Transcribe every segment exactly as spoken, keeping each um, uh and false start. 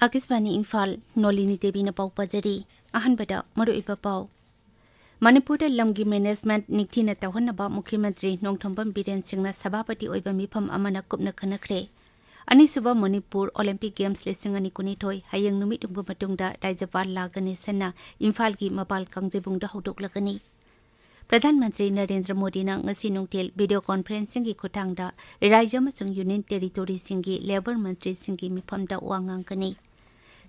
ꯑꯥꯀꯥꯁꯕꯥꯅꯤ ꯏꯝꯐꯥꯜ, ꯅꯣꯂꯤꯅꯤ ꯗꯦꯕꯤꯅ ꯄꯥꯎ ꯄꯥꯖꯔꯤ꯫ ꯑꯍꯥꯟꯕꯗ ꯃꯔꯨꯑꯣꯏꯕ ꯄꯥꯎ꯫ ꯃꯅꯤꯄꯨꯔꯗ ꯂꯝꯒꯤ management ꯅꯤꯡꯊꯤꯅ ꯇꯧꯍꯟꯅꯕ ꯃꯨꯈ꯭ꯌ ꯃꯟꯇ꯭ꯔꯤ ꯅꯣꯡꯊꯣꯝꯕꯝ ꯕꯤꯔꯦꯟ ꯁꯤꯡꯅ ꯁꯚꯥꯄꯇꯤ ꯑꯣꯏꯕ ꯃꯤꯐꯝ ꯑꯃꯅ ꯀꯨꯞꯅ ꯈꯟꯅꯈ꯭ꯔꯦ꯫ ꯑꯅꯤꯁꯨꯕ ꯃꯅꯤꯄꯨꯔ Olympic Games ꯂꯤꯁꯤꯡ ꯑꯅꯤ ꯀꯨꯟꯅꯤꯊꯣꯏ ꯍꯌꯦꯡ ꯅꯨꯃꯤꯠ ꯌꯨꯡꯕ ꯃꯇꯨꯡꯗ ꯔꯥꯖ꯭ꯌꯄꯥꯜ ꯂꯥ ꯒꯅꯦꯁꯟꯅ ꯏꯝꯐꯥꯜꯒꯤ ꯃꯄꯥꯜ ꯀꯥꯡꯖꯩꯕꯨꯡꯗ ꯍꯧꯗꯣꯛꯂꯒꯅꯤ꯫ ꯄ꯭ꯔꯙꯥꯟ ꯃꯟꯇ꯭ꯔꯤ ꯅꯔꯦꯟꯗ꯭ꯔ ꯃꯣꯗꯤꯅ ꯉꯁꯤ ꯅꯨꯡꯊꯤꯜ video conferencingꯒꯤ ꯈꯨꯠꯊꯥꯡꯗ ꯔꯥꯖ꯭ꯌ ꯑꯃꯁꯨꯡ Union Territoryꯁꯤꯡꯒꯤ Labour ꯃꯟꯇ꯭ꯔꯤꯁꯤꯡꯒꯤ ꯃꯤꯐꯝꯗ ꯋꯥ ꯉꯥꯡꯒꯅꯤ꯫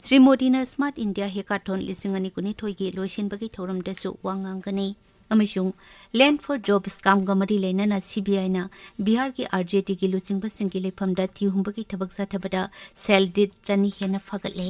ꯁ꯭ꯔꯤ ꯃꯣꯗꯤꯅ Smart India Hackathon ꯂꯤꯁꯤꯡ ꯑꯅꯤ ꯀꯨꯟꯅꯤꯊꯣꯏꯒꯤ ꯂꯣꯏꯁꯤꯟꯕꯒꯤ ꯊꯧꯔꯝꯗꯁꯨ ꯋꯥ ꯉꯥꯡꯒꯅꯤ꯫ ꯑꯃꯁꯨꯡ Land for Job Scamꯒ ꯃꯔꯤ ꯂꯩꯅꯅ CBIꯅ ꯕꯤꯍꯥꯔꯒꯤ RJDꯒꯤ ꯂꯨꯆꯤꯡꯕꯁꯤꯡꯒꯤ ꯂꯩꯐꯝꯗ ꯊꯤꯍꯨꯝꯕꯒꯤ ꯊꯕꯛ ꯆꯠꯊꯕꯗ ꯁꯦꯜ ꯗꯤꯠ ꯆꯅꯤ ꯍꯦꯟꯅ ꯐꯥꯒꯠꯂꯦ꯫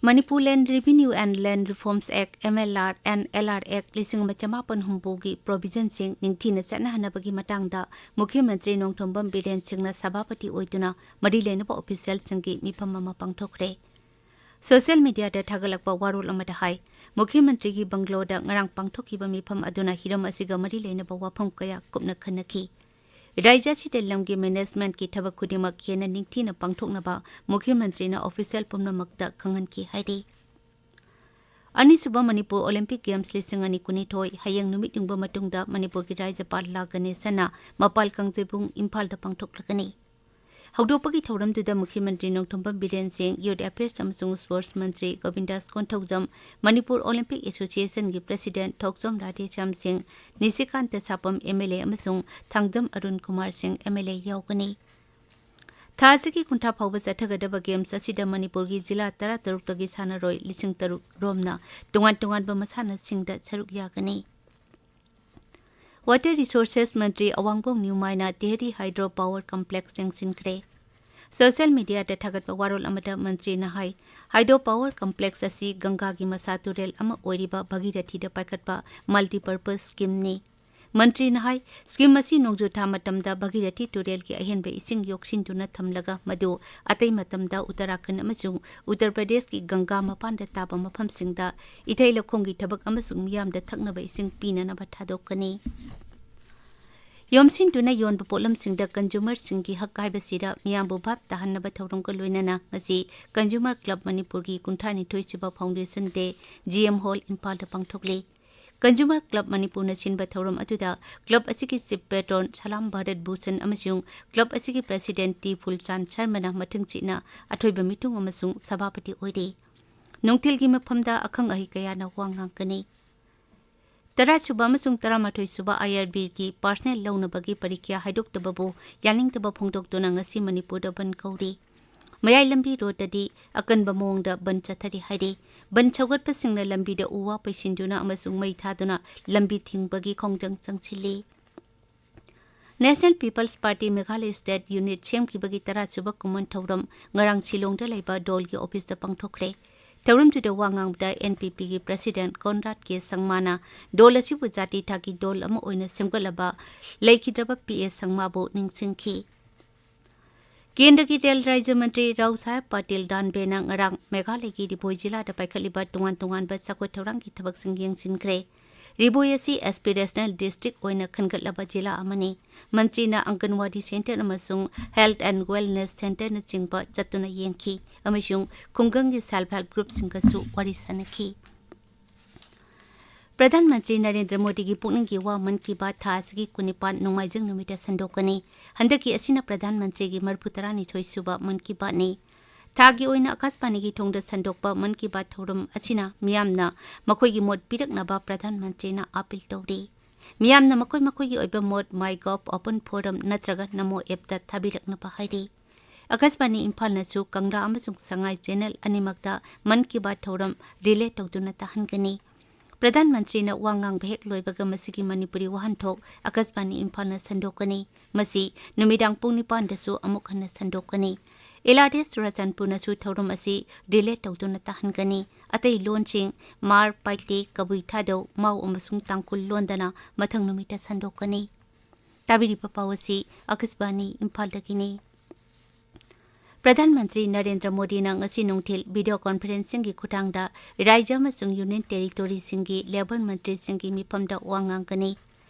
Manipur Land Revenue and Land Reforms Act, MLR and LR Act ꯂꯤꯁꯤꯡ ꯑꯃ ꯆꯃꯥꯄꯟ ꯍꯨꯝꯐꯨꯒꯤ provisionꯁꯤꯡ ꯅꯤꯡꯊꯤꯅ ꯆꯠꯅꯍꯟꯅꯕꯒꯤ ꯃꯇꯥꯡꯗ ꯃꯨꯈ꯭ꯌ ꯃꯟꯇ꯭ꯔꯤ ꯅꯣꯡꯊꯣꯝꯕꯝ ꯕꯤꯔꯦꯟ ꯁꯤꯡꯅ ꯁꯚꯥꯄꯇꯤ ꯑꯣꯏꯗꯨꯅ ꯃꯔꯤ ꯂꯩꯅꯕ officialꯁꯤꯡꯒꯤ ꯃꯤꯐꯝ ꯑꯃ ꯄꯥꯡꯊꯣꯛꯈ꯭ꯔꯦ꯫ Social mediaꯗ ꯊꯥꯒꯠꯂꯛꯄ ꯋꯥꯔꯣꯜ ꯑꯃꯗ ꯍꯥꯏ, ꯃꯨꯈ꯭ꯌ ꯃꯟꯇ꯭ꯔꯤꯒꯤ ꯕꯪꯒ꯭ꯂꯣꯗ ꯉꯔꯥꯡ ꯄꯥꯡꯊꯣꯛꯈꯤꯕ ꯃꯤꯐꯝ ꯑꯗꯨꯅ ꯍꯤꯔꯝ ꯑꯁꯤꯒ ꯃꯔꯤ ꯂꯩꯅꯕ ꯋꯥꯐꯝ ꯀꯌꯥ ꯀꯨꯞꯅ ꯈꯟꯅꯈꯤ꯫ ꯔꯥꯖ꯭ꯌ ꯑꯁꯤꯗ ꯂꯝꯒꯤ managementꯀꯤ ꯊꯕꯛ ꯈꯨꯗꯤꯡꯃꯛ ꯍꯦꯟꯅ ꯅꯤꯡꯊꯤꯅ ꯄꯥꯡꯊꯣꯛꯅꯕ ꯃꯨꯈ꯭ꯌ ꯃꯟꯇ꯭ꯔꯤꯅ official ꯄꯨꯝꯅꯃꯛꯇ ꯈꯪꯍꯟꯈꯤ ꯍꯥꯏꯔꯤ꯫ ꯑꯅꯤꯁꯨꯕ ꯃꯅꯤꯄꯨꯔ Olympic Games ꯂꯤꯁꯤꯡ ꯑꯅꯤ ꯀꯨꯟꯅꯤꯊꯣꯏ ꯍꯌꯦꯡ ꯅꯨꯃꯤꯠ ꯌꯨꯡꯕ ꯃꯇꯨꯡꯗ ꯃꯅꯤꯄꯨꯔꯒꯤ ꯔꯥꯖ꯭ꯌꯄꯥꯜ ꯂꯥ ꯒꯅꯦꯁꯟꯅ ꯃꯄꯥꯜ ꯀꯥꯡꯖꯩꯕꯨꯡ ꯏꯝꯐꯥꯜꯗ ꯄꯥꯡꯊꯣꯛꯂꯒꯅꯤ꯫ ꯍꯧꯗꯣꯛꯄꯒꯤ ꯊꯧꯔꯝꯗꯨꯗ ꯃꯨꯈ꯭ꯌ ꯃꯟꯇ꯭ꯔꯤ ꯅꯣꯡꯊꯣꯝꯕꯝ ꯕꯤꯔꯦꯟ ꯁꯤꯡ, Youth Affairs ꯑꯃꯁꯨꯡ Sports ꯃꯟꯇ꯭ꯔꯤ ꯒꯣꯕꯤꯟꯗꯥꯁ ꯀꯣꯟꯊꯧꯖꯝ, ꯃꯅꯤꯄꯨꯔ Olympic Associationꯒꯤ President ꯊꯣꯛꯆꯣꯝ ꯔꯥꯙꯦꯁ꯭ꯌꯥꯝ ꯁꯤꯡ, ꯅꯤꯁꯤꯀꯥꯟꯇ ꯁꯥꯄꯝ MLA ꯑꯃꯁꯨꯡ ꯊꯥꯡꯖꯝ ꯑꯔꯨꯟ ꯀꯨꯃꯥꯔ ꯁꯤꯡ MLA ꯌꯥꯎꯒꯅꯤ꯫ ꯊꯥ ꯑꯁꯤꯒꯤ ꯀꯨꯟꯊ꯭ꯔꯥ ꯐꯥꯎꯕ ꯆꯠꯊꯒꯗꯕ Games ꯑꯁꯤꯗ ꯃꯅꯤꯄꯨꯔꯒꯤ ꯖꯤꯂꯥ ꯇꯔꯥꯇꯔꯨꯛꯇꯒꯤ ꯁꯥꯟꯅꯔꯣꯏ ꯂꯤꯁꯤꯡ ꯇꯔꯨꯛ ꯔꯣꯝꯅ ꯇꯣꯉꯥꯟ ꯇꯣꯉꯥꯟꯕ ꯃꯁꯥꯟꯅꯁꯤꯡꯗ ꯁꯔꯨꯛ ꯌꯥꯒꯅꯤ꯫ Water Resources ꯃꯟꯇ꯭ꯔꯤ ꯑꯋꯥꯡꯕꯣꯝ ꯅ꯭ꯌꯨꯃꯥꯏꯅ ꯇꯦꯍꯔꯤ Hydro Power Complex ꯌꯦꯡꯁꯤꯟꯈ꯭ꯔꯦ꯫ Social mediaꯗ ꯊꯥꯒꯠꯄ ꯋꯥꯔꯣꯜ ꯑꯃꯗ ꯃꯟꯇ꯭ꯔꯤꯅ ꯍꯥꯏ, Hydro Power Complex ꯑꯁꯤ ꯒꯪꯒꯥꯒꯤ ꯃꯁꯥ ꯇꯨꯔꯦꯜ ꯑꯃ ꯑꯣꯏꯔꯤꯕ ꯚꯥꯒꯤꯔꯊꯤꯗ ꯄꯥꯏꯈꯠꯄ multipurpose schemeꯅꯤ꯫ ꯃꯟꯇ꯭ꯔꯤꯅ ꯍꯥꯏ, ꯁ꯭ꯀꯤꯝ ꯑꯁꯤ ꯅꯣꯡꯖꯨ ꯊꯥ ꯃꯇꯝꯗ ꯚꯥꯒꯤꯔꯊꯤ ꯇꯨꯔꯦꯜꯒꯤ ꯑꯍꯦꯟꯕ ꯏꯁꯤꯡ ꯌꯣꯛꯁꯤꯟꯗꯨꯅ ꯊꯝꯂꯒ ꯃꯗꯨ ꯑꯇꯩ ꯃꯇꯝꯗ ꯎꯠꯇꯔꯥꯈꯟꯗ ꯑꯃꯁꯨꯡ ꯎꯠꯇꯔ ꯄ꯭ꯔꯗꯦꯁꯀꯤ ꯒꯪꯒꯥ ꯃꯄꯥꯟꯗ ꯇꯥꯕ ꯃꯐꯝꯁꯤꯡꯗ ꯏꯊꯩ ꯂꯧꯈꯣꯡꯒꯤ ꯊꯕꯛ ꯑꯃꯁꯨꯡ ꯃꯤꯌꯥꯝꯗ ꯊꯛꯅꯕ ꯏꯁꯤꯡ ꯄꯤꯅꯅꯕ ꯊꯥꯗꯣꯛꯀꯅꯤ꯫ ꯌꯣꯝꯁꯤꯟꯗꯨꯅ ꯌꯣꯟꯕ ꯄꯣꯠꯂꯝꯁꯤꯡꯗ ꯀꯟꯖꯨꯃꯔꯁꯤꯡꯒꯤ ꯍꯛ ꯍꯥꯏꯕꯁꯤꯗ ꯃꯤꯌꯥꯝꯕꯨ ꯚꯥꯞ ꯇꯥꯍꯟꯅꯕ ꯊꯧꯔꯝꯒ ꯂꯣꯏꯅꯅ ꯉꯁꯤ ꯀꯟꯖꯨꯃꯔ ꯀ꯭ꯂꯕ ꯃꯅꯤꯄꯨꯔꯒꯤ ꯀꯨꯟꯊ꯭ꯔꯥ ꯅꯤꯊꯣꯏ ꯁꯨꯕ ꯐꯥꯎꯟꯗꯦꯁꯟ ꯗꯦ, ꯖꯤ ꯑꯦꯝ ꯍꯣꯜ, ꯏꯝꯐꯥꯜꯗ ꯄꯥꯡꯊꯣꯛꯂꯤ꯫ ꯀꯟꯖꯨꯃꯔ ꯀ꯭ꯂꯕ ꯃꯅꯤꯄꯨꯔꯅ ꯁꯤꯟꯕ ꯊꯧꯔꯝ ꯑꯗꯨꯗ ꯀ꯭ꯂꯕ ꯑꯁꯤꯒꯤ ꯆꯤꯐ ꯄꯦꯇ꯭ꯔꯣꯟ ꯁꯂꯥꯝ ꯚꯥꯔꯠ ꯚꯨꯁꯟ ꯑꯃꯁꯨꯡ ꯀ꯭ꯂꯕ ꯑꯁꯤꯒꯤ ꯄ꯭ꯔꯁꯤꯗꯦꯟꯠ ꯇꯤ ꯐꯨꯜꯆꯥꯟ ꯁꯔꯃꯅ ꯃꯊꯪꯁꯤꯠꯅ ꯑꯊꯣꯏꯕ ꯃꯤꯊꯨꯡ ꯑꯃꯁꯨꯡ ꯁꯚꯥꯄꯇꯤ ꯑꯣꯏꯔꯤ꯫ ꯅꯨꯡꯊꯤꯜꯒꯤ ꯃꯐꯝꯗ ꯑꯈꯪ ꯑꯍꯩ ꯀꯌꯥꯅ ꯋꯥ ꯉꯥꯡꯒꯅꯤ꯫ ꯇꯔꯥꯁꯨꯕ ꯑꯃꯁꯨꯡ ꯇꯔꯥꯃꯥꯊꯣꯏꯁꯨꯕ ꯑꯥꯏ ꯑꯥꯔ ꯕꯤꯒꯤ ꯄꯥꯔꯁꯅꯦꯜ ꯂꯧꯅꯕꯒꯤ ꯄꯔꯤꯈ꯭ꯌꯥ ꯍꯥꯏꯗꯣꯛꯇꯕꯕꯨ ꯌꯥꯅꯤꯡꯗꯕ ꯐꯣꯡꯗꯣꯛꯇꯨꯅ ꯉꯁꯤ ꯃꯅꯤꯄꯨꯔꯗ ꯕꯟ ꯀꯧꯔꯤ꯫ ꯃꯌꯥꯏ ꯂꯝꯕꯤ ꯔꯣꯗꯇꯗꯤ ꯑꯀꯟꯕ ꯃꯑꯣꯡꯗ ꯕꯟ ꯆꯠꯊꯔꯤ ꯍꯥꯏꯔꯤ꯫ ꯕꯟ ꯁꯧꯒꯠꯄꯁꯤꯡꯅ ꯂꯝꯕꯤꯗ ꯎ ꯋꯥ ꯄꯩꯁꯤꯟꯗꯨꯅ ꯑꯃꯁꯨꯡ ꯃꯩ ꯊꯥꯗꯨꯅ ꯂꯝꯕꯤ ꯊꯤꯡꯕꯒꯤ ꯈꯣꯡꯖꯪ ꯆꯪꯁꯤꯜꯂꯤ꯫ National peoples party Meghalaya state unit ꯁꯦꯝꯈꯤꯕꯒꯤ ꯇꯔꯥꯁꯨꯕ ꯀꯨꯝꯑꯣꯟ ꯊꯧꯔꯝ ꯉꯔꯥꯡ ꯁꯤꯂꯣꯡꯗ ꯂꯩꯕ ꯗꯣꯜꯒꯤ ꯑꯣꯐꯤꯁꯇ ꯄꯥꯡꯊꯣꯛꯈ꯭ꯔꯦ꯫ ꯊꯧꯔꯝꯗꯨꯗ ꯋꯥ ꯉꯥꯡꯕꯗ ꯑꯦꯟ ꯄꯤ ꯄꯤꯒꯤ ꯄ꯭ꯔꯁꯤꯗꯦꯟꯠ ꯀꯣꯟꯔꯥꯗ ꯀꯦ ꯁꯪꯃꯥꯅ ꯗꯣꯜ ꯑꯁꯤꯕꯨ ꯖꯥꯇꯤ ꯊꯥꯛꯀꯤ ꯗꯣꯜ ꯑꯃ ꯑꯣꯏꯅ ꯁꯦꯝꯒꯠꯂꯕ ꯂꯩꯈꯤꯗ꯭ꯔꯕ ꯄꯤ ꯑꯦ ꯁꯪꯃꯥꯕꯨ ꯅꯤꯡꯁꯤꯡꯈꯤ꯫ ꯀꯦꯟꯗ꯭ꯔꯒꯤ ꯔꯦꯜ ꯔꯥꯖ꯭ꯌ ꯃꯟꯇ꯭ꯔꯤ ꯔꯥꯎ ꯁꯥꯍꯦꯕ ꯄꯥꯇꯤꯜ ꯗꯥꯟꯕꯦꯅ ꯉꯔꯥꯡ ꯃꯦꯘꯥꯂꯌꯒꯤ ꯔꯤꯕꯣꯏ ꯖꯤꯂꯥꯗ ꯄꯥꯏꯈꯠꯂꯤꯕ ꯇꯣꯉꯥꯟ ꯇꯣꯉꯥꯟꯕ ꯆꯥꯎꯈꯠ ꯊꯧꯔꯥꯡꯒꯤ ꯊꯕꯛꯁꯤꯡ ꯌꯦꯡꯁꯤꯟꯈ꯭ꯔꯦ꯫ ꯔꯤꯕꯣꯏ ꯑꯁꯤ ꯑꯦꯁꯄꯤꯔꯦꯁꯅꯦꯜ ꯗꯤꯁꯇ꯭ꯔꯤꯛ ꯑꯣꯏꯅ ꯈꯟꯒꯠꯂꯕ ꯖꯤꯂꯥ ꯑꯃꯅꯤ꯫ ꯃꯟꯇ꯭ꯔꯤꯅ ꯑꯪꯒꯟꯋꯥꯗꯤ ꯁꯦꯟꯇꯔ ꯑꯃꯁꯨꯡ ꯍꯦꯜꯊ ꯑꯦꯟ ꯋꯦꯜꯅꯦꯁ ꯁꯦꯟꯇꯔꯅꯆꯤꯡꯕ ꯆꯠꯇꯨꯅ ꯌꯦꯡꯈꯤ ꯑꯃꯁꯨꯡ ꯈꯨꯡꯒꯪꯒꯤ ꯁꯦꯜꯐ ꯍꯦꯜꯞ ꯒ꯭ꯔꯨꯞꯁꯤꯡꯒꯁꯨ ꯋꯥꯔꯤ ꯁꯥꯅꯈꯤ꯫ ꯄ꯭ꯔꯙꯥꯟ ꯃꯟꯇ꯭ꯔꯤ ꯅꯔꯦꯟꯗ꯭ꯔ ꯃꯣꯗꯤꯒꯤ ꯄꯨꯛꯅꯤꯡꯒꯤ ꯋꯥ ꯃꯟ ꯀꯤ ꯕꯥꯠ ꯊꯥ ꯑꯁꯤꯒꯤ ꯀꯨꯟꯅꯤꯄꯥꯟ ꯅꯣꯡꯃꯥꯏꯖꯤꯡ ꯅꯨꯃꯤꯠꯇ ꯁꯟꯗꯣꯛꯀꯅꯤ꯫ ꯍꯟꯗꯛꯀꯤ ꯑꯁꯤꯅ ꯄ꯭ꯔꯙꯥꯟ ꯃꯟꯇ꯭ꯔꯤꯒꯤ ꯃꯔꯤꯐꯨ ꯇꯔꯥꯅꯤꯊꯣꯏ ꯁꯨꯕ ꯃꯟ ꯀꯤ ꯕꯥꯠꯅꯤ꯫ ꯊꯥꯒꯤ ꯑꯣꯏꯅ ꯑꯀꯥꯁꯕꯥꯅꯤꯒꯤ ꯊꯣꯡꯗ ꯁꯟꯗꯣꯛꯄ ꯃꯟ ꯀꯤ ꯕꯥꯠ ꯊꯧꯔꯝ ꯑꯁꯤꯅ ꯃꯤꯌꯥꯝꯅ ꯃꯈꯣꯏꯒꯤ ꯃꯣꯠ ꯄꯤꯔꯛꯅꯕ ꯄ꯭ꯔꯙꯥꯟ ꯃꯟꯇ꯭ꯔꯤꯅ ꯑꯥꯄꯤꯜ ꯇꯧꯔꯤ꯫ ꯃꯤꯌꯥꯝꯅ ꯃꯈꯣꯏ ꯃꯈꯣꯏꯒꯤ ꯑꯣꯏꯕ ꯃꯣꯠ ꯃꯥꯏ ꯒꯣꯚ ꯑꯣꯄꯟ ꯐꯣꯔꯝ ꯅꯠꯇ꯭ꯔꯒ ꯅꯃꯣ ꯑꯦꯞꯇ ꯊꯥꯕꯤꯔꯛꯅꯕ ꯍꯥꯏꯔꯤ꯫ ꯑꯀꯥꯁꯕꯥꯅꯤ ꯏꯝꯐꯥꯜꯅꯁꯨ ꯀꯪꯂꯥ ꯑꯃꯁꯨꯡ ꯁꯉꯥꯏ ꯆꯦꯅꯦꯜ ꯑꯅꯤꯃꯛꯇ ꯃꯟ ꯀꯤ ꯕꯥꯠ ꯊꯧꯔꯝ ꯔꯤꯂꯦ ꯇꯧꯗꯨꯅ ꯇꯥꯍꯟꯒꯅꯤ꯫ ꯄ꯭ꯔꯙꯥꯟ ꯃꯟꯇ꯭ꯔꯤꯅ ꯋꯥ ꯉꯥꯡꯕ ꯍꯦꯛ ꯂꯣꯏꯕꯒ ꯃꯁꯤꯒꯤ ꯃꯅꯤꯄꯨꯔꯤ ꯋꯥꯍꯟꯊꯣꯛ ꯑꯀꯥꯁꯕꯥꯅꯤ ꯏꯝꯐꯥꯜꯅ ꯁꯟꯗꯣꯛꯀꯅꯤ꯫ ꯃꯁꯤ ꯅꯨꯃꯤꯗꯥꯡ ꯄꯨꯡ ꯅꯤꯄꯥꯟꯗꯁꯨ ꯑꯃꯨꯛ ꯍꯟꯅ ꯁꯟꯗꯣꯛꯀꯅꯤ꯫ ꯑꯦꯜ ꯑꯥꯔ ꯇꯤ ꯑꯦꯁ ꯆꯨꯔꯥꯆꯥꯟꯄꯨꯔꯅꯁꯨ ꯊꯧꯔꯝ ꯑꯁꯤ ꯔꯤꯂꯦ ꯇꯧꯗꯨꯅ ꯇꯥꯍꯟꯒꯅꯤ꯫ ꯑꯇꯩ ꯂꯣꯟꯁꯤꯡ ꯃꯥꯔ, ꯄꯥꯏꯇꯦ, ꯀꯕꯨꯏ ꯊꯥꯗꯧ, ꯃꯥꯎ ꯑꯃꯁꯨꯡ ꯇꯥꯡꯈꯨꯜ ꯂꯣꯟꯗꯅ ꯃꯊꯪ ꯅꯨꯃꯤꯠꯇ ꯁꯟꯗꯣꯛꯀꯅꯤ꯫ ꯇꯥꯕꯤꯔꯤꯕ ꯄꯥꯎ ꯑꯁꯤ ꯑꯀꯥꯁꯕꯥꯅꯤ ꯏꯝꯐꯥꯜꯗꯒꯤꯅꯤ꯫ ꯄ꯭ꯔꯙꯥꯟ ꯃꯟꯇ꯭ꯔꯤ ꯅꯔꯦꯟꯗ꯭ꯔ ꯃꯣꯗꯤꯅ ꯉꯁꯤ ꯅꯨꯡꯊꯤꯜ ꯚꯤꯗꯤꯑꯣ ꯀꯣꯟꯐꯔꯦꯟꯁꯤꯡꯒꯤ ꯈꯨꯠꯊꯥꯡꯗ ꯔꯥꯖ꯭ꯌ ꯑꯃꯁꯨꯡ ꯌꯨꯅꯤꯌꯟ ꯇꯦꯔꯤꯇꯣꯔꯤꯁꯤꯡꯒꯤ ꯂꯦꯕꯔ ꯃꯟꯇ꯭ꯔꯤꯁꯤꯡꯒꯤ ꯃꯤꯐꯝꯗ ꯋꯥ ꯉꯥꯡꯒꯅꯤ꯫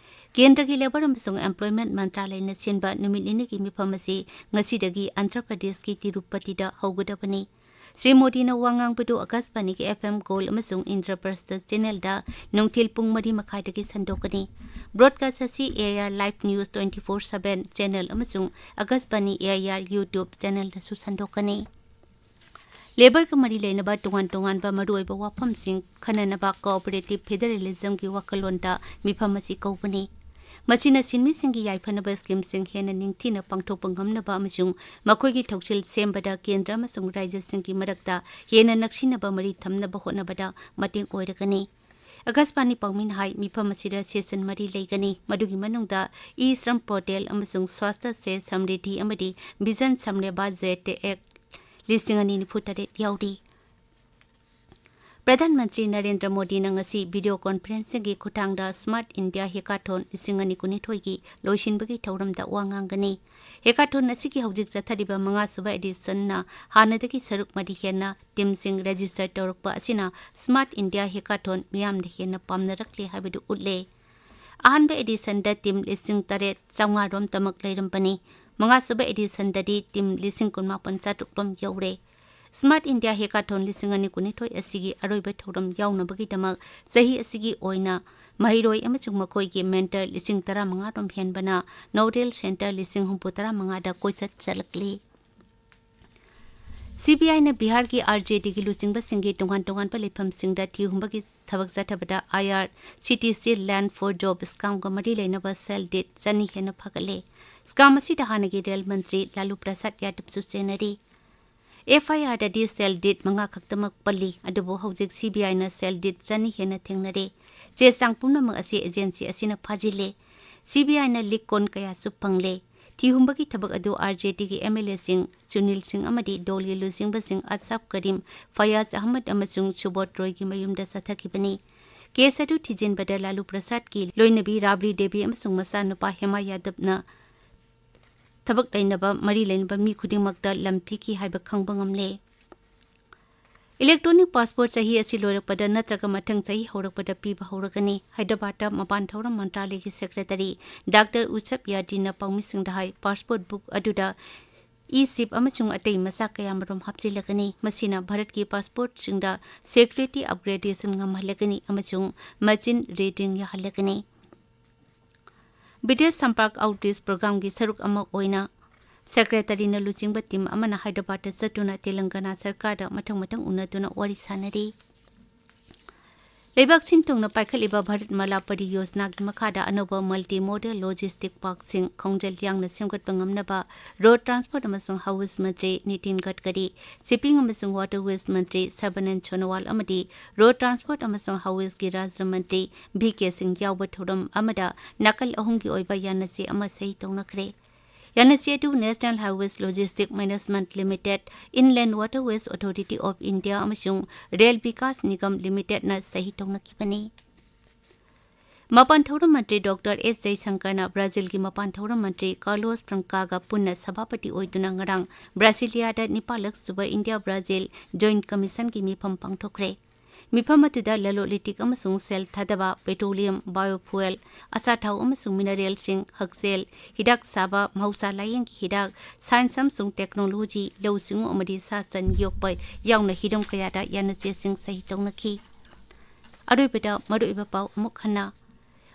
ꯀꯦꯟꯗ꯭ꯔꯒꯤ ꯂꯦꯕꯔ ꯑꯃꯁꯨꯡ ꯑꯦꯝꯄ꯭ꯂꯣꯏꯃꯦꯟꯠ ꯃꯟꯇ꯭ꯔꯥꯂꯌꯅ ꯁꯤꯟꯕ ꯅꯨꯃꯤꯠ ꯅꯤꯅꯤꯒꯤ ꯃꯤꯐꯝ ꯑꯁꯤ ꯉꯁꯤꯗꯒꯤ ꯑꯟꯙ꯭ꯔ ꯄ꯭ꯔꯗꯦꯁꯀꯤ ꯇꯤꯔꯨꯄꯇꯤꯗ ꯍꯧꯒꯗꯕꯅꯤ꯫ ꯁ꯭ꯔꯤ ꯃꯣꯗꯤꯅ ꯋꯥ ꯉꯥꯡꯕꯗꯨ ꯑꯀꯥꯁꯕꯥꯅꯤꯒꯤ ꯑꯦꯐ ꯑꯦꯝ ꯒꯣꯜꯗ ꯑꯃꯁꯨꯡ ꯏꯟꯗ꯭ꯔꯄ꯭ꯔꯁꯊ ꯆꯦꯅꯦꯜꯗ ꯅꯨꯡꯊꯤꯜ ꯄꯨꯡ ꯃꯔꯤ ꯃꯈꯥꯏꯗꯒꯤ ꯁꯟꯗꯣꯛꯀꯅꯤ꯫ ꯕ꯭ꯔꯣꯗꯀꯥꯁ ꯑꯁꯤ A I R live news twenty four seven channel ꯑꯃꯁꯨꯡ ꯑꯀꯥꯁꯕꯥꯅꯤ ꯑꯦ ꯑꯥꯏ ꯑꯥꯔ YouTube ꯆꯦꯅꯦꯜꯗꯁꯨ ꯁꯟꯗꯣꯛꯀꯅꯤ꯫ ꯂꯦꯕꯔꯒ ꯃꯔꯤ ꯂꯩꯅꯕ ꯇꯣꯉꯥꯟ ꯇꯣꯉꯥꯟꯕ ꯃꯔꯨꯑꯣꯏꯕ ꯋꯥꯐꯝꯁꯤꯡ ꯈꯟꯅꯅꯕ ꯀꯣꯑꯣꯄꯔꯦꯇꯤꯚ ꯐꯦꯗꯔꯦꯂꯤꯖꯝꯒꯤ ꯋꯥꯈꯜꯂꯣꯟꯗ ꯃꯤꯐꯝ ꯑꯁꯤ ꯀꯧꯕꯅꯤ꯫ ꯃꯁꯤꯅ ꯁꯤꯟꯃꯤꯁꯤꯡꯒꯤ ꯌꯥꯏꯐꯅꯕ ꯁ꯭ꯀꯤꯝꯁꯤꯡ ꯍꯦꯟꯅ ꯅꯤꯡꯊꯤꯅ ꯄꯥꯡꯊꯣꯛꯄ ꯉꯝꯅꯕ ꯑꯃꯁꯨꯡ ꯃꯈꯣꯏꯒꯤ ꯊꯧꯁꯤꯜ ꯁꯦꯝꯕꯗ ꯀꯦꯟꯗ꯭ꯔ ꯑꯃꯁꯨꯡ ꯔꯥꯖ꯭ꯌꯁꯤꯡꯒꯤ ꯃꯔꯛꯇ ꯍꯦꯟꯅ ꯅꯛꯁꯤꯟꯅꯕ ꯃꯔꯤ ꯊꯝꯅꯕ ꯍꯣꯠꯅꯕꯗ ꯃꯇꯦꯡ ꯑꯣꯏꯔꯒꯅꯤ꯫ ꯑꯀꯥꯁꯕꯥꯅꯤ ꯄꯥꯎꯃꯤꯅ ꯍꯥꯏ, ꯃꯤꯐꯝ ꯑꯁꯤꯗ ꯁꯦꯁꯟ ꯃꯔꯤ ꯂꯩꯒꯅꯤ, ꯃꯗꯨꯒꯤ ꯃꯅꯨꯡꯗ ꯏ ꯁ꯭ꯔꯝ ꯄꯣꯔꯇꯦꯜ ꯑꯃꯁꯨꯡ ꯁ꯭ꯋꯥꯁꯊ ꯁꯦ ꯁꯝꯔꯤꯙꯤ ꯑꯃꯗꯤ ꯚꯤꯖꯟ ꯁꯝꯔꯦꯕꯥ ꯖꯦꯠ ꯑꯦꯛ ꯂꯤꯁꯤꯡ ꯑꯅꯤ ꯅꯤꯐꯨ ꯇꯔꯦꯠ ꯌꯥꯎꯔꯤ꯫ ꯄ꯭ꯔꯙꯥꯟ ꯃꯟꯇ꯭ꯔꯤ ꯅꯔꯦꯟꯗ꯭ꯔ ꯃꯣꯗꯤꯅ ꯉꯁꯤ ꯚꯤꯗꯤꯑꯣ ꯀꯣꯟꯐꯔꯦꯟꯁꯤꯡꯒꯤ ꯈꯨꯠꯊꯥꯡꯗ ꯁ꯭ꯃꯥꯔꯠ ꯏꯟꯗꯤꯌꯥ ꯍꯦꯀꯥꯊꯣꯟ ꯂꯤꯁꯤꯡ ꯑꯅꯤ ꯀꯨꯟꯅꯤꯊꯣꯏꯒꯤ ꯂꯣꯏꯁꯤꯟꯕꯒꯤ ꯊꯧꯔꯝꯗ ꯋꯥ ꯉꯥꯡꯒꯅꯤ꯫ ꯍꯦꯀꯥꯊꯣꯟ ꯑꯁꯤꯒꯤ ꯍꯧꯖꯤꯛ ꯆꯠꯊꯔꯤꯕ ꯃꯉꯥꯁꯨꯕ ꯑꯦꯗꯤꯁꯟꯅ ꯍꯥꯟꯅꯗꯒꯤ ꯁꯔꯨꯛ ꯃꯔꯤ ꯍꯦꯟꯅ ꯇꯤꯝꯁꯤꯡ ꯔꯦꯖꯤꯁꯇꯔ ꯇꯧꯔꯛꯄ ꯑꯁꯤꯅ ꯁ꯭ꯃꯥꯔꯠ ꯏꯟꯗꯤꯌꯥ ꯍꯦꯀꯥꯊꯣꯟ ꯃꯤꯌꯥꯝꯅ ꯍꯦꯟꯅ ꯄꯥꯝꯅꯔꯛꯂꯦ ꯍꯥꯏꯕꯗꯨ ꯎꯠꯂꯦ꯫ ꯑꯍꯥꯟꯕ ꯑꯦꯗꯤꯁꯟꯗ ꯇꯤꯝ ꯂꯤꯁꯤꯡ ꯇꯔꯦꯠ ꯆꯥꯝꯃꯉꯥ ꯔꯣꯝꯇꯃꯛ ꯂꯩꯔꯝꯕꯅꯤ꯫ ꯃꯉꯥꯁꯨꯕ ꯑꯦꯗꯤꯁꯟꯗꯗꯤ ꯇꯤꯝ ꯂꯤꯁꯤꯡ ꯀꯨꯟꯃꯥꯄꯟ ꯆꯥꯇ꯭ꯔꯨꯛ ꯔꯣꯝ ꯌꯧꯔꯦ꯫ ꯁ꯭ꯃꯥꯔꯠ ꯏꯟꯗꯤꯌꯥ ꯍꯦꯀꯥꯊꯣꯟ ꯂꯤꯁꯤꯡ ꯑꯅꯤ ꯀꯨꯟꯅꯤꯊꯣꯏ ꯑꯁꯤꯒꯤ ꯑꯔꯣꯏꯕ ꯊꯧꯔꯝ ꯌꯥꯎꯅꯕꯒꯤꯗꯃꯛ ꯆꯍꯤ ꯑꯁꯤꯒꯤ ꯑꯣꯏꯅ ꯃꯍꯩꯔꯣꯏ ꯑꯃꯁꯨꯡ ꯃꯈꯣꯏꯒꯤ ꯃꯦꯟꯇꯔ ꯂꯤꯁꯤꯡ ꯇꯔꯥꯃꯉꯥ ꯔꯣꯝ ꯍꯦꯟꯕꯅ ꯅꯣꯗꯦꯜ ꯁꯦꯟꯇꯔ ꯂꯤꯁꯤꯡ ꯍꯨꯝꯐꯨ ꯇꯔꯥꯃꯉꯥꯗ ꯀꯣꯏꯆꯠ ꯆꯠꯂꯛꯂꯤ꯫ ꯁꯤ ꯕꯤ ꯑꯥꯏꯅ ꯕꯤꯍꯥꯔꯒꯤ ꯑꯥꯔ ꯖꯦ ꯗꯤꯒꯤ ꯂꯨꯆꯤꯡꯕꯁꯤꯡꯒꯤ ꯇꯣꯉꯥꯟ ꯇꯣꯉꯥꯟꯕ ꯂꯩꯐꯝꯁꯤꯡꯗ ꯊꯤꯍꯨꯝꯕꯒꯤ ꯊꯕꯛ ꯆꯠꯊꯕꯗ ꯑꯥꯏ R C T C ꯂꯦꯟꯗ four job ꯁ꯭ꯀꯥꯝꯒ ꯃꯔꯤ ꯂꯩꯅꯕ ꯁꯦꯜ ꯗꯤꯠ ꯆꯅꯤ ꯍꯦꯟꯅ ꯐꯥꯒꯠꯂꯦ꯫ ꯁ꯭ꯀꯥꯝ ꯑꯁꯤꯗ ꯍꯥꯟꯅꯒꯤ ꯔꯦꯜ ꯃꯟꯇ꯭ꯔꯤ ꯂꯥꯂꯨ ꯄ꯭ꯔꯁꯥꯗ ꯌꯥꯗꯕꯁꯨ ꯆꯦꯟꯅꯔꯤ꯫ ꯑꯦꯐ ꯑꯥꯏ ꯑꯥꯔꯗꯗꯤ ꯁꯦꯜ ꯗꯤꯠ ꯃꯉꯥ ꯈꯛꯇꯃꯛ ꯄꯜꯂꯤ, ꯑꯗꯨꯕꯨ ꯍꯧꯖꯤꯛ ꯁꯤ ꯕꯤ ꯑꯥꯏꯅ ꯁꯦꯜ ꯗꯤꯠ ꯆꯅꯤ ꯍꯦꯟꯅ ꯊꯦꯡꯅꯔꯦ꯫ ꯆꯦ ꯆꯥꯡ ꯄꯨꯝꯅꯃꯛ ꯑꯁꯤ ꯑꯦꯖꯦꯟꯁꯤ ꯑꯁꯤꯅ ꯐꯥꯖꯤꯜꯂꯦ꯫ ꯁꯤ ꯕꯤ ꯑꯥꯏꯅ ꯂꯤꯛ ꯀꯣꯟ ꯀꯌꯥꯁꯨ ꯐꯪꯂꯦ꯫ ꯊꯤꯍꯨꯝꯕꯒꯤ ꯊꯕꯛ ꯑꯗꯨ ꯑꯥꯔ ꯖꯦ ꯗꯤꯒꯤ ꯑꯦꯝ ꯑꯦꯜ ꯑꯦꯁꯤꯡ ꯁꯨꯅꯤꯜ ꯁꯤꯡ ꯑꯃꯗꯤ ꯗꯣꯜꯒꯤ ꯂꯨꯆꯤꯡꯕꯁꯤꯡ ꯑꯁꯥꯐ ꯀꯔꯤꯝ, ꯐꯌꯥꯖ ꯑꯍꯃꯗ ꯑꯃꯁꯨꯡ ꯁꯨꯕꯣꯙ ꯔꯣꯏꯒꯤ ꯃꯌꯨꯝꯗ ꯆꯠꯊꯈꯤꯕꯅꯤ꯫ ꯀꯦꯁ ꯑꯗꯨ ꯊꯤꯖꯤꯟꯕꯗ ꯂꯥꯂꯨ ꯄ꯭ꯔꯁꯥꯗꯀꯤ ꯂꯣꯏꯅꯕꯤ ꯔꯥꯕ꯭ꯔꯤ ꯗꯦꯕꯤ ꯑꯃꯁꯨꯡ ꯃꯆꯥꯅꯨꯄꯥ ꯍꯦꯃꯥ ꯌꯥꯗꯕꯅ ꯊꯕꯛ ꯂꯩꯅꯕ, ꯃꯔꯤ ꯂꯩꯅꯕ ꯃꯤ ꯈꯨꯗꯤꯡꯃꯛꯇ ꯂꯝ ꯄꯤꯈꯤ ꯍꯥꯏꯕ ꯈꯪꯕ ꯉꯝꯂꯦ꯫ ꯏꯂꯦꯛꯇ꯭ꯔꯣꯅꯤꯛ ꯄꯥꯁꯄꯣꯔꯠ ꯆꯍꯤ ꯑꯁꯤ ꯂꯣꯏꯔꯛꯄꯗ ꯅꯠꯇ꯭ꯔꯒ ꯃꯊꯪ ꯆꯍꯤ ꯍꯧꯔꯛꯄꯗ ꯄꯤꯕ ꯍꯧꯔꯒꯅꯤ꯫ ꯍꯥꯏꯗ꯭ꯔꯕꯥꯗꯇ ꯃꯄꯥꯟ ꯊꯧꯔꯝ ꯃꯟꯇ꯭ꯔꯥꯂꯌꯒꯤ ꯁꯦꯀ꯭ꯔꯦꯇꯔꯤ ꯗꯥꯛꯇꯔ ꯎꯁꯞ ꯌꯥꯗꯤꯅ ꯄꯥꯎꯃꯤꯁꯤꯡꯗ ꯍꯥꯏ, ꯄꯥꯁꯄꯣꯔꯠ ꯕꯨꯛ ꯑꯗꯨꯗ ꯏ ꯆꯤꯞ ꯑꯃꯁꯨꯡ ꯑꯇꯩ ꯃꯆꯥꯛ ꯀꯌꯥꯃꯔꯨꯝ ꯍꯥꯞꯆꯤꯜꯂꯒꯅꯤ꯫ ꯃꯁꯤꯅ ꯚꯥꯔꯠꯀꯤ ꯄꯥꯁꯄꯣꯔꯠꯁꯤꯡꯗ ꯁꯦꯀ꯭ꯌꯨꯔꯤꯇꯤ ꯑꯞꯒ꯭ꯔꯦꯗꯦꯁꯟ ꯉꯝꯍꯜꯂꯒꯅꯤ ꯑꯃꯁꯨꯡ ꯃꯆꯤꯟ ꯔꯤꯗꯤꯡ ꯌꯥꯍꯜꯂꯒꯅꯤ꯫ ꯕꯤꯗꯦꯁ ꯁꯝꯄꯔꯛ ꯑꯥꯎꯠꯔꯤꯆ ꯄ꯭ꯔꯣꯒ꯭ꯔꯥꯝꯒꯤ ꯁꯔꯨꯛ ꯑꯃ ꯑꯣꯏꯅ ꯁꯦꯀ꯭ꯔꯦꯇꯔꯤꯅ ꯂꯨꯆꯤꯡꯕ ꯇꯤꯝ ꯑꯃꯅ ꯍꯥꯏꯗ꯭ꯔꯕꯥꯗꯇ ꯆꯠꯇꯨꯅ ꯇꯦꯂꯪꯒꯥꯅꯥ ꯁꯔꯀꯥꯔꯗ ꯃꯊꯪ ꯃꯊꯪ ꯎꯅꯗꯨꯅ ꯋꯥꯔꯤ ꯁꯥꯅꯔꯤ꯫ ꯂꯩꯕꯥꯛ ꯁꯤꯟ ꯊꯨꯡꯅ ꯄꯥꯏꯈꯠꯂꯤꯕ ꯚꯥꯔꯠ ꯃꯥꯂꯥ ꯄꯔꯤꯌꯣꯖꯅꯥꯒꯤ ꯃꯈꯥꯗ ꯑꯅꯧꯕ ꯃꯜꯇꯤ ꯃꯣꯗꯦꯜ ꯂꯣꯖꯤꯁꯇꯤꯛ ꯄꯥꯔꯛꯁꯤꯡ ꯈꯣꯡꯖꯦꯜ ꯌꯥꯡꯅ ꯁꯦꯝꯒꯠꯄ ꯉꯝꯅꯕ ꯔꯣꯗ ꯇ꯭ꯔꯥꯟꯁꯄꯣꯔꯠ ꯑꯃꯁꯨꯡ ꯍꯥꯏꯋꯦꯁ ꯃꯟꯇ꯭ꯔꯤ ꯅꯤꯇꯤꯟ ꯒꯗꯀꯔꯤ, ꯁꯤꯞꯄꯤꯡ ꯑꯃꯁꯨꯡ ꯋꯥꯇꯔꯋꯦꯁ ꯃꯟꯇ꯭ꯔꯤ ꯁꯔꯕꯥꯅꯟꯗ ꯁꯣꯅꯣꯋꯥꯜ ꯑꯃꯗꯤ ꯔꯣꯗ ꯇ꯭ꯔꯥꯟꯁꯄꯣꯔꯠ ꯑꯃꯁꯨꯡ ꯍꯥꯏꯋꯦꯁꯀꯤ ꯔꯥꯖ꯭ꯌ ꯃꯟꯇ꯭ꯔꯤ ꯚꯤ ꯀꯦ ꯁꯤꯡ ꯌꯥꯎꯕ ꯊꯧꯔꯝ ꯑꯃꯗ ꯅꯥꯀꯜ ꯑꯍꯨꯝꯒꯤ ꯑꯣꯏꯕ ꯌꯥꯅꯆꯦ ꯑꯃ ꯁꯍꯤ ꯇꯧꯅꯈ꯭ꯔꯦ꯫ ꯌꯥꯅꯆꯦ ꯑꯗꯨ National Highways Logistics Management Limited, Inland Waterways Authority of India ꯑꯃꯁꯨꯡ ꯔꯦꯜ ꯕꯤꯀꯥꯁ ꯅꯤꯒꯝ ꯂꯤꯃꯤꯇꯦꯗꯅ ꯁꯍꯤ ꯇꯧꯅꯈꯤꯕꯅꯤ꯫ ꯃꯄꯥꯟ ꯊꯧꯔꯝ ꯃꯟꯇ꯭ꯔꯤ ꯗꯣꯛꯇꯔ ꯑꯦꯁ ꯖꯌꯁꯪꯀꯔꯅ ꯕ꯭ꯔꯥꯖꯤꯜꯒꯤ ꯃꯄꯥꯟ ꯊꯧꯔꯝ ꯃꯟꯇ꯭ꯔꯤ ꯀꯥꯔꯂꯣꯁ ꯐ꯭ꯔꯪꯀꯥꯒ ꯄꯨꯟꯅ ꯁꯚꯥꯄꯇꯤ ꯑꯣꯏꯗꯨꯅ ꯉꯔꯥꯡ ꯕ꯭ꯔꯥꯁꯤꯂꯤꯌꯥꯗ ꯅꯤꯄꯥꯜꯂꯛ ꯁꯨꯕ ꯏꯟꯗꯤꯌꯥ ꯕ꯭ꯔꯥꯖꯤꯜ ꯖꯣꯏꯟꯠ ꯀꯃꯤꯁꯟꯒꯤ ꯃꯤꯐꯝ ꯄꯥꯡꯊꯣꯛꯈ꯭ꯔꯦ꯫ ꯃꯤꯐꯝ ꯑꯗꯨꯗ ꯂꯂꯣꯟ ꯏꯇꯤꯛ ꯑꯃꯁꯨꯡ ꯁꯦꯜ ꯊꯥꯗꯕ, ꯄꯦꯇ꯭ꯔꯣꯂꯤꯌꯝ, ꯕꯥꯏꯑꯣꯐ꯭ꯌꯨꯑꯦꯜ, ꯑꯆꯥꯊꯥꯎ ꯑꯃꯁꯨꯡ ꯃꯤꯅꯔꯦꯜꯁꯤꯡ, ꯍꯛꯁꯦꯜ, ꯍꯤꯗꯥꯛ ꯁꯥꯕ, ꯃꯍꯧꯁꯥ ꯂꯥꯌꯦꯡꯒꯤ ꯍꯤꯗꯥꯛ, ꯁꯥꯏꯟꯁ ꯑꯃꯁꯨꯡ ꯇꯦꯛꯅꯣꯂꯣꯖꯤ, ꯂꯧꯎ ꯁꯤꯡꯎ ꯑꯃꯗꯤ ꯁꯥ ꯁꯟ ꯌꯣꯛꯄ ꯌꯥꯎꯅ ꯍꯤꯔꯝ ꯀꯌꯥꯗ ꯌꯥꯅꯆꯦꯁꯤꯡ ꯁꯍꯤ ꯇꯧꯅꯈꯤ꯫ ꯑꯔꯣꯏꯕꯗ ꯃꯔꯨꯑꯣꯏꯕ ꯄꯥꯎ ꯑꯃꯨꯛ ꯍꯟꯅ꯫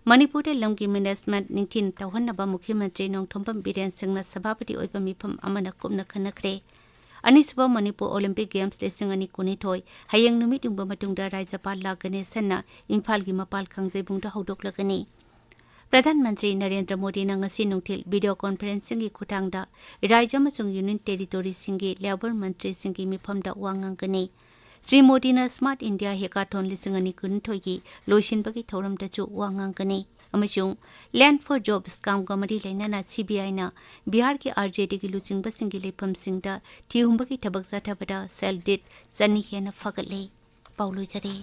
ꯃꯅꯤꯄꯨꯔꯗ ꯂꯝꯒꯤ ꯃꯦꯅꯦꯖꯃꯦꯟꯠ ꯅꯤꯡꯊꯤꯅ ꯇꯧꯍꯟꯅꯕ ꯃꯨꯈ꯭ꯌ ꯃꯟꯇ꯭ꯔꯤ ꯅꯣꯡꯊꯣꯝꯕꯝ ꯕꯤꯔꯦꯟ ꯁꯤꯡꯅ ꯁꯚꯥꯄꯇꯤ ꯑꯣꯏꯕ ꯃꯤꯐꯝ ꯑꯃꯅ ꯀꯨꯞꯅ ꯈꯟꯅꯈ꯭ꯔꯦ꯫ ꯑꯅꯤꯁꯨꯕ ꯃꯅꯤꯄꯨꯔ ꯑꯣꯂꯤꯝꯄꯤꯛ ꯒꯦꯝꯁ ꯂꯤꯁꯤꯡ ꯑꯅꯤ ꯀꯨꯟꯅꯤꯊꯣꯏ ꯍꯌꯦꯡ ꯅꯨꯃꯤꯠ ꯌꯨꯡꯕ ꯃꯇꯨꯡꯗ ꯔꯥꯖ꯭ꯌꯄꯥꯜ ꯂꯥ ꯒꯅꯦꯁꯟꯅ ꯏꯝꯐꯥꯜꯒꯤ ꯃꯄꯥꯜ ꯀꯥꯡꯖꯩꯕꯨꯡꯗ ꯍꯧꯗꯣꯛꯂꯒꯅꯤ꯫ ꯄ꯭ꯔꯙꯥꯟ ꯃꯟꯇ꯭ꯔꯤ ꯅꯔꯦꯟꯗ꯭ꯔ ꯃꯣꯗꯤꯅ ꯉꯁꯤ ꯅꯨꯡꯊꯤꯜ ꯚꯤꯗꯤꯑꯣ ꯀꯣꯟꯐꯔꯦꯟꯁꯤꯡꯒꯤ ꯈꯨꯠꯊꯥꯡꯗ ꯔꯥꯖ꯭ꯌ ꯑꯃꯁꯨꯡ ꯌꯨꯅꯤꯌꯟ ꯇꯦꯔꯤꯇꯣꯔꯤꯁꯤꯡꯒꯤ ꯂꯦꯕꯔ ꯃꯟꯇ꯭ꯔꯤꯁꯤꯡꯒꯤ ꯃꯤꯐꯝꯗ ꯋꯥ ꯉꯥꯡꯒꯅꯤ꯫ ꯁ꯭ꯔꯤ ꯃꯣꯗꯤꯅ ꯁ꯭ꯃꯥꯔꯠ ꯏꯟꯗꯤꯌꯥ ꯍꯦꯀꯥꯊꯣꯟ ꯂꯤꯁꯤꯡ ꯑꯅꯤ ꯀꯨꯟꯅꯤꯊꯣꯏꯒꯤ ꯂꯣꯏꯁꯤꯟꯕꯒꯤ ꯊꯧꯔꯝꯗꯁꯨ ꯋꯥ ꯉꯥꯡꯒꯅꯤ꯫ ꯑꯃꯁꯨꯡ Land for Job Scam ꯒ ꯃꯔꯤ ꯂꯩꯅꯅ ꯁꯤ ꯕꯤ ꯑꯥꯏꯅ ꯕꯤꯍꯥꯔꯒꯤ ꯑꯥꯔ ꯖꯦ ꯗꯤꯒꯤ ꯂꯨꯆꯤꯡꯕꯁꯤꯡꯒꯤ ꯂꯩꯐꯝꯁꯤꯡꯗ ꯊꯤꯍꯨꯝꯕꯒꯤ ꯊꯕꯛ ꯆꯠꯊꯕꯗ ꯁꯦꯜ ꯗꯤꯠ ꯆꯅꯤ ꯍꯦꯟꯅ ꯐꯒꯠꯂꯦ꯫ ꯄꯥꯎ ꯂꯣꯏꯖꯔꯦ꯫